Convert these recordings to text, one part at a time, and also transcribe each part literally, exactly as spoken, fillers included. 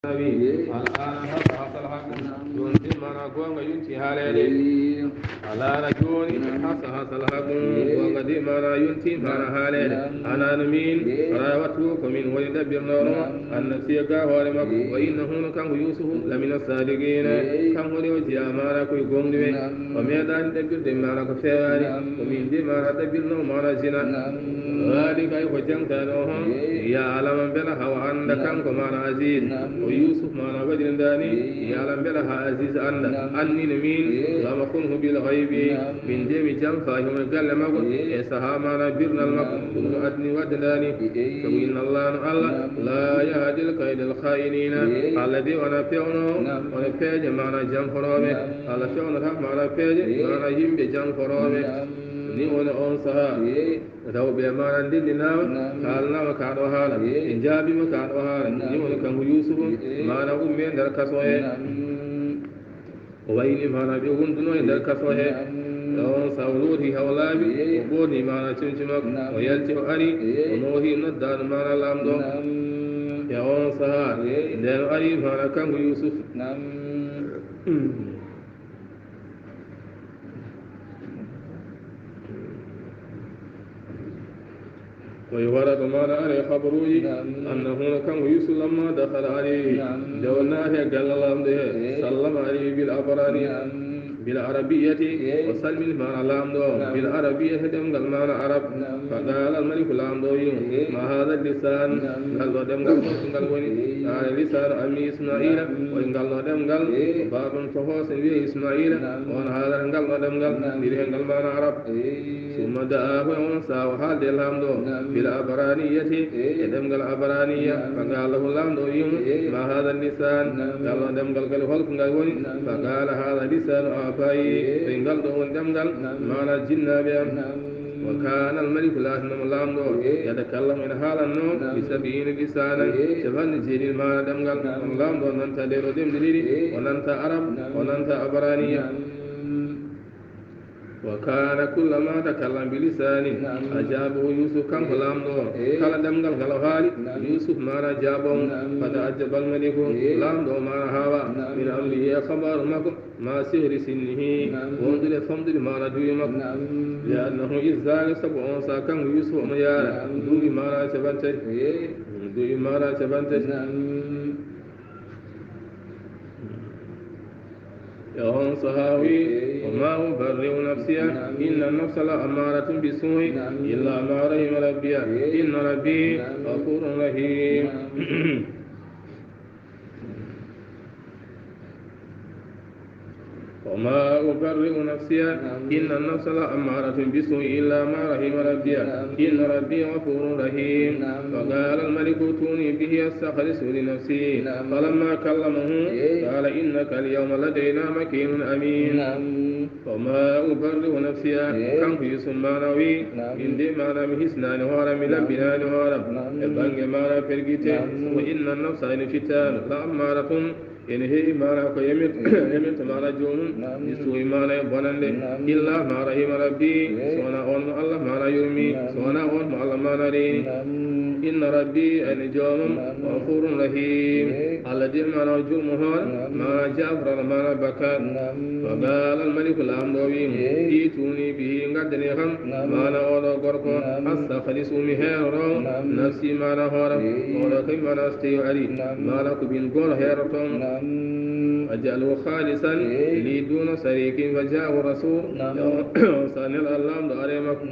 Nabi, al'ana hasa hasal haqqu. Yonti mana gonga yunti halede. Al'ana joni hasa hasal haqqu. Gonga di mana yunti mana halede. Ananu min, rawatu ko min woni dabbir nono. Annasiya ga hore makko. Wa innahu, kanko Yusuf, lamina sadiqina. Kanko de o jiya mana koy gomdiwe. O meɗani dabbirde mana ko fewani. Ko min de mana dabbirno mana zina. Zalika ko jangtano ho. Ya alama bela hawa anda kanko mana Aziz. O Yusuf mana waɗirindani. Ya alama bela ha Aziz anda. Annina min. Lama kunhu bil ghaibi. Min de mi jamfa himo galle makko. E saha mana birnal makko. Ɗum no adni waddandani. Sabu inna Allah no Allah. La yahdi al kaydal kha'inina. Allah de wona pewno. Wona peeje mana jamforoɓe. Allah fewnata mana peeje. Mana yimɓe jamforoɓe. Ni woni on saha. Rewɓe mana ndendinaama, haalanaama ka ɗo haala, ɓe njaabima ka ɗo haala. Ni woni kanko Yuusufu, mana umme nder kaso he. O wayni mana ɓe wonduno e nder kaso he. E on sa o looti hawlaaɓe, o ɓorni mana conci makko, o yalti o ari, o noohi noddaano mana laamɗo. E on saha, nden o ari mana kanko Yuusufu. Koye wara ɗo mana are habaruji. Annahu no kanko Yusuf lamma dakhala alayhi, nde o naati e galle laamɗo he, sallama alayhi bil abrani, bil arabiyati, o salmini mana laamɗo bil arabiyati, ɗemngal mana arab. Fa qala al maliku, laamɗo wi mo, ma hada lisan, ngal ɗo ɗemngal holko ngal woni? Qala lisanu abi Ismaila, o wi ngal ɗo ɗemngal ko baabam to hoose wiye Ismaila, on haalata ngal ɗo ɗemngal, mbiri he ngal mana arab. Summa da'a, ko on saha o haalde laamɗo bil abraniyati, e ɗemngal abraniya. Fa qala lahu, laamɗo wi mo, ma hada lisan, ngal ɗo ɗemngal kadi holko ngal woni? Fa qala hada lisanu abai, o wi ngal ɗo woni ɗemngal mana jinnaaɓe am. Wa kana al maliku, laatinoma laamɗo, yatakallamu ene haalanno bi sab'ina lisanan, capanɗe jeeɗiɗi mana ɗemngal. On laamɗo nanta ɗe ɗo ɗemɗe ɗiɗi, o nanta arab, o nanta abraniya. Wa kana kullama takallama bi lisanin ajabahu Yusuf, kanko laamɗo o, kala ɗemngal ngal o haali, Yusuf mana jaabo mo. Fa ta'ajjaba al maliku, laamɗo o mana hawa, min amrihi, e habaru makko. Ma sihri sinnihi, wondude famɗude mana duuɓi makko. Li annahu iz zagha, sabu on saha kanko Yusuf omo yaara duuɓi mana capanɗe tati. Duuɓi mana capanɗe tati. E on saha o wi, wa ma ubarri'u nafsiya, inna nafsa la ammaratun bisu'i, illa ma rahima rabbiya, inna rabbi ghafurun rahim. وما أبرئ نفسي إن النفس لأمارة بالسوء إلا ما رحم ربي إن ربي غفور رحيم. فقال الملك ائتوني به أستخلصه لنفسي فلما كلمه قال إنك اليوم لدينا مكين أمين. Wa ma ubarri'u nafsiya, kanko Yusuf mana wi, min de mana mi hisnani hooram, mi labbinani hooram e bange mana pergite. Wa inna nafsa, ene fittano, la ammaratun, ene heewi mana ko yamir-, yamirta mana joomum, bisu'i mana e bonande. Illa ma rahima rabbi, so wona on mo Allah mana yurmi, so wona on mo Allah mana reeni. Inna rabbi, ene joomam, ghafurun rahim. Allah de mana o jurmo hoore, mana jafrana mana bakkat. Wa qala al maliku, laamɗo wi mo, ituni bihi, ngaddane kam mana oɗo gorko, astakhlisu, mi heeroro nafsi, mana hooram. Oɗo kay mana so tawi o ari, mana ko min goto heeroto mo. Aj'alhu khalisan li duna sharikin fa ja'ahu rasul. Sa nel Allah laamɗo are makko.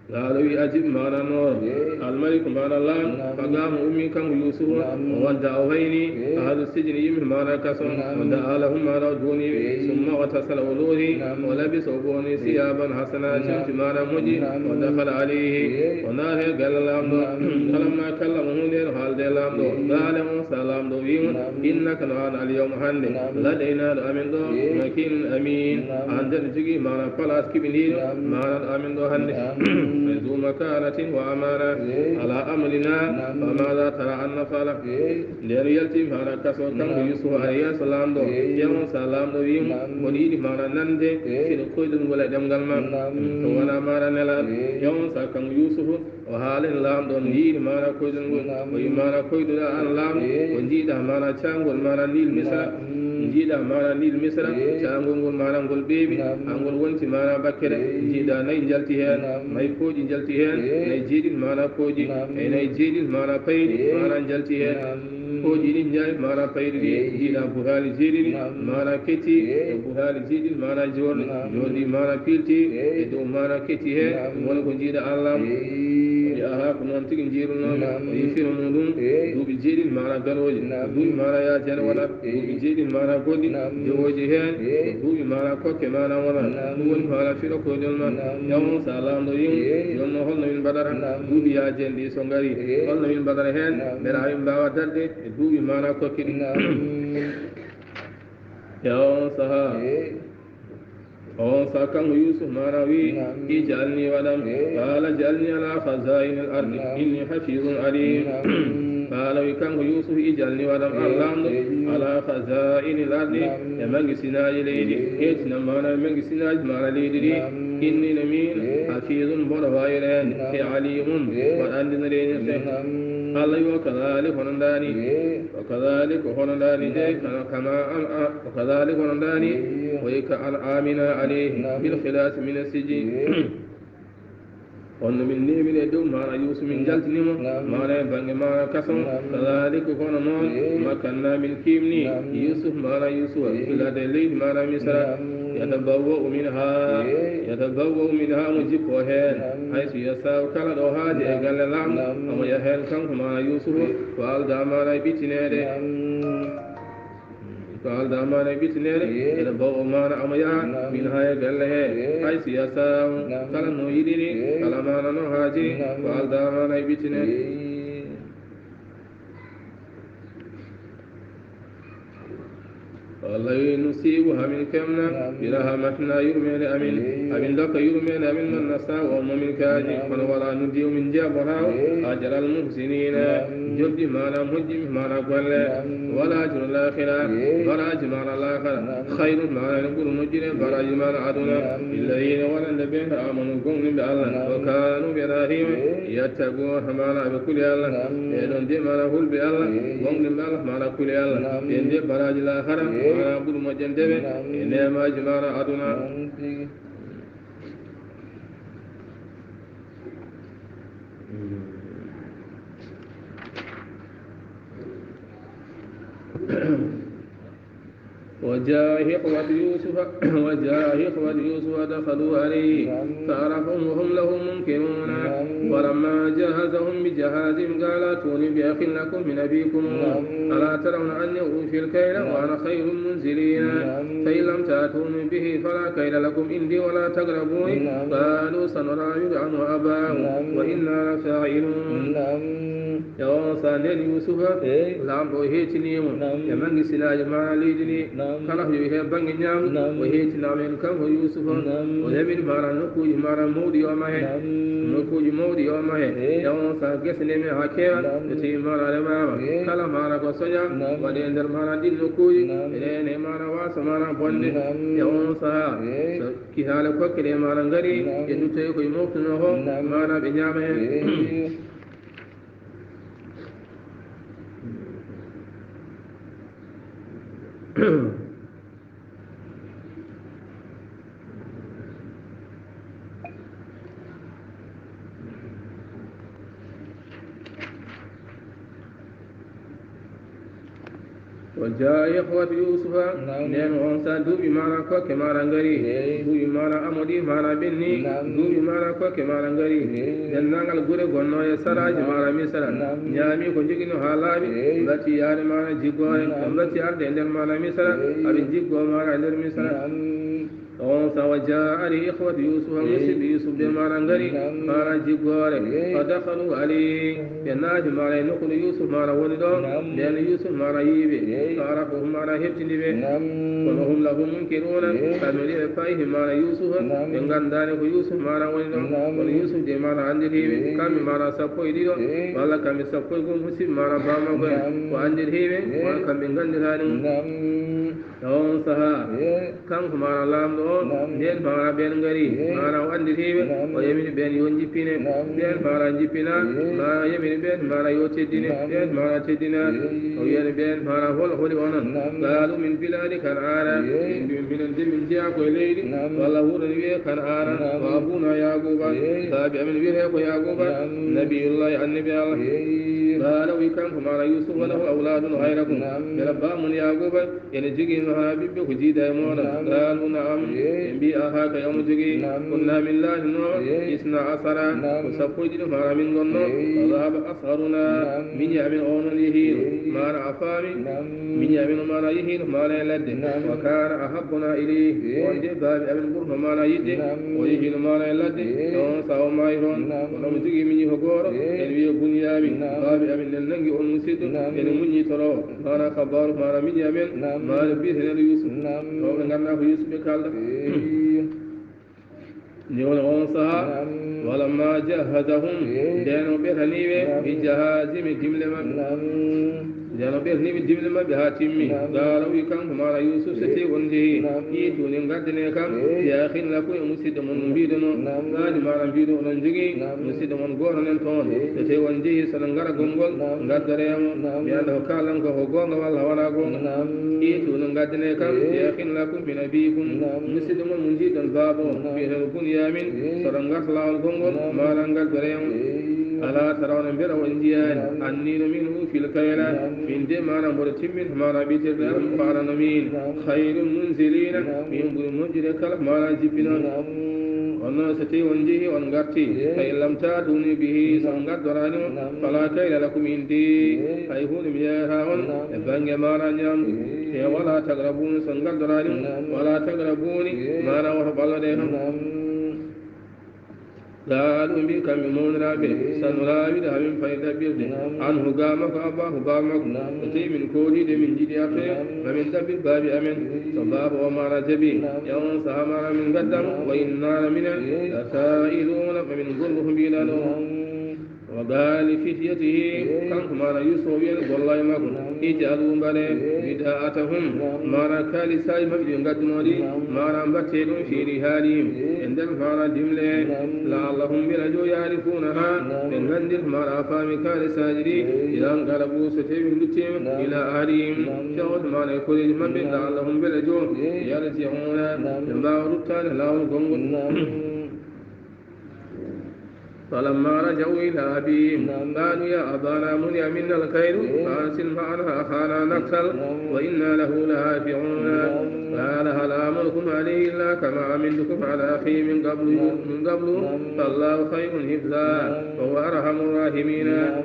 Laalo wi ajib mana nooro. Almaliku mana laam. Fagama ummi kanko Yusufu. O wadda o hayni. Ahadu sijini yimɓe mana kaso. O da'a lahum mana o duuni ɓe. Summa o tasala o loori. O labisa o ɓooni siyaban hasana, cemti mana moƴƴi. O dakala alayhi. O naati galle laamɗo. Falamma kallamahu, nden o haalde laamɗo. Qala on sa laamɗo wi mo, innaka no an alyawma hande. Ladayna ɗo amen ɗo. Makinun amin. An nden jogii mana place kiɓindiiɗo. Mana ɗo amen ɗo hande. ذو مكانة وأمانة على أمرنا، فماذا ترى أن نفعل؟ Nden o yalti maana kaso, kanko Yusufu, alayhi salam ɗo. Ƴeew on sa laamɗo wi mo, ko yiɗi maana nande, kino koyɗol ngol e ɗemngal ma. To wona maana nelaaɗo. Ƴeew on sa kanko Yusufu, o haalani laamɗo on, yiɗi maana koyɗol ngol. O wi maana koyɗuɗa an laamɗo, ko jiiɗa maana caangol maana Nil Misra. Jiiɗa maana Nil Misra, caangol ngol maana ngol ɓeeɓi, an ngol wonti maana bakkere. Jiiɗa nayi njalti heen, nayi kooƴi njalti heen, nayi jeeɗiɗi maana kooƴi, e nayi jeeɗiɗi maana payɗi, maana njalti heen. Kooƴi ɗi njaay maana payɗi ɗi, jiiɗa butaali jeeɗiɗi, maana kecci, e butaali jeeɗiɗi maana joorɗi, joorɗi maana piilti, e dow maana kecci heen, woni ko jiiɗa an laamɗo. Wi, aha, ko noon tigi njiirunoomi. O yi firo muɗum, duuɓi jeeɗiɗi maana ganooji, duuɓi maana yaajani wonat, duuɓi jeeɗiɗi maana goɗɗi, jowooji heen, ko duuɓi maana kokke maana wonat. Ɗum woni maana firo koyɗol ma. Ƴeew on sa laamɗo wi mo, jooni noon holno min mbaɗata? Duuɓi yaajani ɗi so ngari, holno min mbaɗata heen? Mbela min mbaawa darde e duuɓi maana kokke ɗi? Ƴeew on saha. On sa kanko Yuusuf maana wi, ij'alni waɗam. Qaala ij'alni ala khaza'inil ardi, inni hafizun alim. Qaala wi kanko Yuusuf, ij'alni waɗam an laamɗo, ala khaza'inil ardi, e mangisinaaji leydi. Heetinam maana e mangisinaaji maana leydi ɗi. Inni no min, hafizun, mboɗo waawira heen, e alimun, mboɗo anndi no reenirtee. Allah wi, wa kadhalik, hono ndaani. Wa kadhalik, hono ndaani de, kama, kama am, a, wa kadhalik, hono ndaani, wa ka an'amina alayhi bil khilasi min as-sijin. Honno min neemini e dow maana Yuusuf, min njaltini mo, maana e bannge maana kaso. Kadhalik, kono noon, makkanna, min kiimni Yuusuf, maana Yuusuf, fil ardi, e leydi maana Misra. Yatabawwa'u minha, yatabawwa'u minha, omo jippoo heen. Haysu yasha'u, kala ɗo haaji e galle laamɗo, omo yaha heen kanko maana Yuusuf, ko aldaa maana e ɓittineede. Ko aldaa maana e ɓittineede, yatabawwa'u, maana omo yaha, minha, e galle he. Haysu yasha'u, kala no yiɗiri, kala maana no haaji, ko aldaa maana e ɓittineede. Wallaahi, nusiibu, hamin kemna, bi rahmatina, yurmeende amin, hamin dokka yurmeende amin, man nasa'u, on mo min kaaji, kono wala nudi'u, min jaɓataa, ajral muhsiniina, jobdi maana moƴƴi maana golle, wala ajrul aakhira, baraaji maana laakhara, khayrun, maana ene ɓuri moƴƴude baraaji maana aduna, lilladhiina, wonande ɓe, aamanu, gomɗinɓe Allah, wa kaanu, ɓe naati, yattaquuna, maana ɓe kuli Allah, ɓe ɗon de maana hulɓe Allah, gomɗinɓe Allah, maana kuli Allah, ɓe de baraaji laakhara, maana ɓuri moƴƴande ɓe e neemaaji maana aduna. وجاء إخوة يوسف، وجاء إخوة يوسف فدخلوا عليه فعرفهم وهم له منكرون. فلما جهزهم بجهازهم قال ائتوني بأخ لكم من أبيكم. ألا ترون أني أوفي الكيل وأنا خير المنزلين. فإن لم تأتوني به فلا كيل لكم عندي ولا تقربون. قالوا سنراود عنه أباه وإنا لفاعلون. Yo, sa nden Yuusufa, laamɗo o heetini mo e mangisinaaji maana leydi ndi. Kala ko yowi heen bannge ñaamdu, o heetinaama heen kanko Yuusufa. O remini maana nokkuuji maana mawɗi yo mahe, nokkuuji mawɗi yo mahe. Yo, sa gese ndemi haa keewa, ɓe tawi maana remaama. Kala maana ko soña waɗe e nder maana ɗin nokkuuji, reene maana waasa maana bonde. Yo, sa kihaale kokke ɗe maana ngari, e duttoye koye moftunoo ko, maana ɓe ñaama heen. وجاء إخوة يوسف. Nden on sa duuɓi maana kokke maana ngari. Duuɓi maana amo ɗi maana ɓenni. Duuɓi maana kokke maana ngari. Denndaangal gure gonnoo e saraaji maana Misra ñaami ko njogino haa laaɓi, mbatti yaade maana jiggoore, ɓe mbatti arde e nder maana Misra, aɓe jiggoo maana e nder Misra. On sa wa jaa ari ikhwatu Yuusufa, musidɓe Yuusuf ɓe maana ngari maana jiggoore. Fa dakhalu alayhi, ɓe naati maana e nokkude Yuusuf maana woni ɗo. Nden Yuusuf maana yiiɓe, فعرفهم maana heɓtini ɓe. نعم. وما هم له منكرون. Kamɓe ɗiɗo ɓe fayi maana Yuusufa, نعم. Ɓe nganndaani ko Yuusuf maana woni ɗon. نعم. Kono Yuusuf de maana annditi ɓe. إيه. Kamɓe maana sappo e ɗiɗo, إيه. Walla kamɓe sappo e go'o musiɗɓe maana baamakko en. نعم. Ko annditi ɓe, إيه. Kono kamɓe nganndiraani mo. نعم. E on sahaa, إيه. Kanko maana laamɗo o, نعم. Nden maana ɓeen ngari, إيه. Maana o annditi ɓe, نعم. O yamiri ɓeen yo njippine. نعم. Ɓeen maana njippina, إيه. Maana yamiri ɓeen maana yo teddine, نعم. Ɓeen maana teddina. إيه. O wiyani ɓeen maana hol holi onon. نعم. قالوا من بلاد كنعان. إيه. Ɓe mbi minen de min jeyaa ko e leydi, نعم. Walla wuro ne wiyee Kanaana. نعم. وأبونا يعقوب. إيه. Baabi amen wiyetee ko Yaakuuba. نعم. نبي الله, annabi Allah. إيه. قال, o wi kanko maana Yuusuf, وله أولاد غيركم. نعم. Mbela baa mon Yaakuuba ene jogii maana ɓiɓɓe ko jiida e mooɗon. نعم. قالوا نعم. إيه. Ɓe mbi ahaa kay omo jogii. نعم. Kono na min laatinoo إيه. اثنا عشر. نعم. Ko sappo e ɗiɗo maana min ngonnoo. إيه. وذهب أصغرنا. نعم. Miñi amen o noon yehiino. إيه. Maana a faami? نعم. Miñi amen o maana yehiino maana e ladde. نعم. وكان أحبنا إليه. إيه. On de baabi amen ɓurno maana yiɗde. نعم. O yehiino maana e ladde. إيه. E on sahaa o maayi toon. نعم. Kono omo jogii miñi ko gooto. إيه. Ene wiyee Buniyaamin. نعم. Baabi amen nen nanngi on musiɗɗo. نعم. Ene muññi toroo. Maana kabaaru, maana miñi amen, نعم. Maana biyeteeɗo Yuusuf. نعم. Taw ɓe nganndaa ko Yuusuf ɓe kaalda. إيه. Ni woni on sahaa, نعم. ولما جهزهم, إيه. Ndeen o ɓetanii ɓe, نعم. بجهازهم dimle maɓɓe. نعم. Ndeen o ɓetanii ɓe dimle maɓɓe haa timmi. نعم. قال, o wi kanko maana Yuusuf, so إيه. Tawii on njehii, نعم. I'tuunii, ngaddanee kam, إيه. بأخ لكم, e musiɗɗo mon mo mbiɗon o. نعم. Ngaadi maana mbiɗon onon njogii, نعم. Musiɗɗo mon gooto nen toon. إيه. So tawii on njehii, so on ngara gongol, نعم. Ngaddoree mo. نعم. Mi annda ko kaalɗon ko, ko goonga walla wonaa goonga. نعم. I'tuunii, ngaddanee kam, إيه. بأخ لكم من أبيكم. نعم. Musiɗɗo mon mo njiɗon baaba o, نعم. Biyeteeɗo Buniyaamin, إيه. So on ngarta laawol gongol, نعم. Maana ngaddoree mo. إيه. ألا ترون, mbela on njiyaani, نعم. أني نعم. أوفي الكيل, نعم. Min de maana mboɗo timmin, maana ɓitirɗe am, إيه. Faanano min, نعم. خير المنزلين, نعم. Min ɓuri moƴƴude kala maana jippinooɗo. نعم. Kono so tawii on njehii, on ngartii, إيه. فإن لم تأتوني به, so on ngaddoraani mo, نعم. فلا كيل لكم عندي, إيه. Hay huunde mi yeeyataa on, نعم. E bannge maana ñaamdu. إيه. E ولا تقربون, so on ngaddoraani mo, نعم. ولا تقربوني, إيه. Maana woto ɓallodee kam. نعم. قالوا, ɓe mbi kamɓe mawniraaɓe, إيه. سنراود, haa min pay ɗaɓɓirde, نعم. عنه, gaa makko, أباه, baaba makko. نعم. So tawii min kooliiɗo, min njiɗi artoyde, نعم. Ma min ɗaɓɓir baabi amen. إيه. So baaba o maana jaɓii, نعم. E on sahaa maana min ngadda mo, نعم. وإنا minen, إيه. لفاعلون, ma min ngollu ko mbiɗaa ɗoo. نعم. وقال لفتيته, إيه. Kanko maana Yuusuf o wiyani gollooɓe makko, نعم. اجعلوا, mbaɗee, إيه. بضاعتهم, نعم. Maana kaalisaaji maɓɓe ɗi ɓe ngaddunoo ɗi, نعم. Maana mbaɗtee ɗum, في رحالهم, إيه. E nder maana dimle, نعم. لعلهم, mbela joo, يعرفونها, نعم. Ɓe nganndir maana a faami kaalisaaji ɗi, إيه. إذا انقلبوا, so tawii ɓe nduttiima, نعم. إلى أهلهم, نعم. Fewndo maana e koreeji maɓɓe, نعم. لعلهم, mbela joo, إيه. يرجعون, نعم. Ɓe mbaawa ruttaade laawol gongol. نعم. فلما رجعوا إلى أبيهم, نعم. قالوا يا أبانا منع منا الكيل, إيه. فأرسل معنا أخانا نكتل, نعم. وإنا له لحافظون. نعم. قال هل آمنكم عليه إلا كما أمنتكم على أخيه من قبل, نعم. من قبل, نعم. فالله خير حفظا, نعم. وهو أرحم الراحمين. نعم.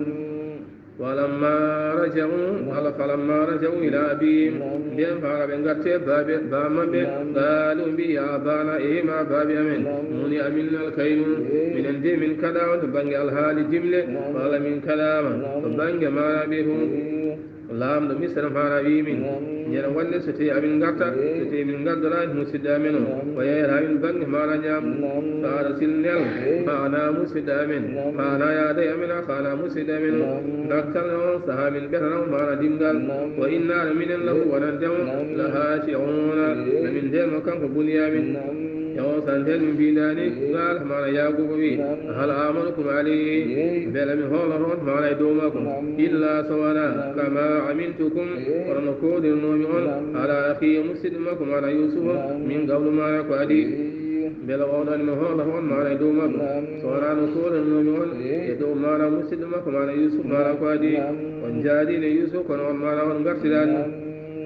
ولما رجعوا, نعم. Walla فلما رجعوا إلى أبيهم, نعم. Ndeen maana ɓe ngarti e baabe, baaba maɓɓe, نعم. قالوا, ɓe mbi, يا أبانا, eey ma baabi amen, نعم. منع منا الكيل, إيه. Minen de min kaɗaama to bannge alhaali dimle, نعم. Walla min kaɗaama, نعم. To bannge maana ɓe fof. إيه. Laamɗo Misra maana wii min, نعم. Ñande wonde so tawii amin ngarta, إيه. So tawii min ngaddoraani musiɗɗo amen o, نعم. O yeeyata min bannge maana ñaamdu. نعم. فأرسل, nel, إيه. معنا, musiɗɗo amen, نعم. Maana yaada e amen, أخانا, musiɗɗo amen o. نعم. نكتل, e on sahaa min ɓetana mo maana dimngal. نعم. وإنا, minen, له, إيه. Wonande mo, نعم. لخاشعون, إيه. Ma min ndeen mo kanko Buniyaamin. نعم. E on sahaa ndeen min mbiɗaa ni, إيه. قال, maana Yaakuuba wii, نعم. هل آمنكم عليه, إيه. Mbela mi hoolataa on maana e dow makko, نعم. إلا, so wonaa, نعم. كما أمنتكم, إيه. Kono no koolirnoomi on, نعم. على أخيه, musiɗɗo makko, maana Yuusufa, نعم. من قبل, maana ko adii. إيه. Mbela oɗon mi hoolataa on maana e dow makko, نعم. So wonaa no koolirnoomi on, إيه. E dow maana musiɗɗo makko, maana Yuusufa, maana ko adii. نعم. On njaadii e Yuusufa, kono on maana on ngartiraani. نعم.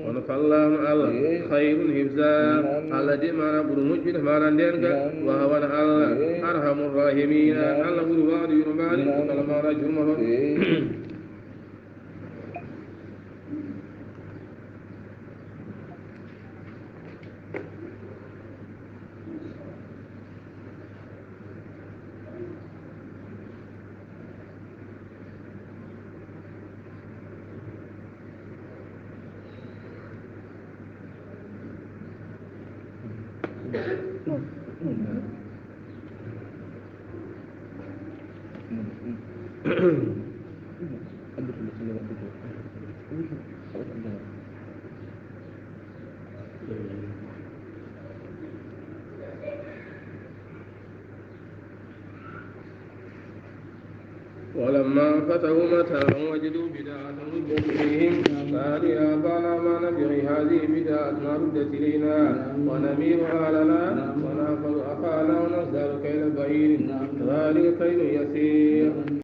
Kono fallaamu Allah, إيه. خير حفظا, نعم. Allah de maana ɓuri moƴƴude maana ndeenka, نعم. Wa huwa Allah, إيه. أرحم الراحمين, نعم. Allah ɓuri waawde yurmaade, نعم. Kala maana jurmotooɗo. إيه. ولما فتحوا متاعهم وجدوا بضاعتهم ردت إليهم، قالوا يا أبانا ما نبغي هذه بضاعتنا ردت إلينا ونمير أهلنا ونحفظ أخانا ونزداد كيل بعير، ذلك كيل يسير.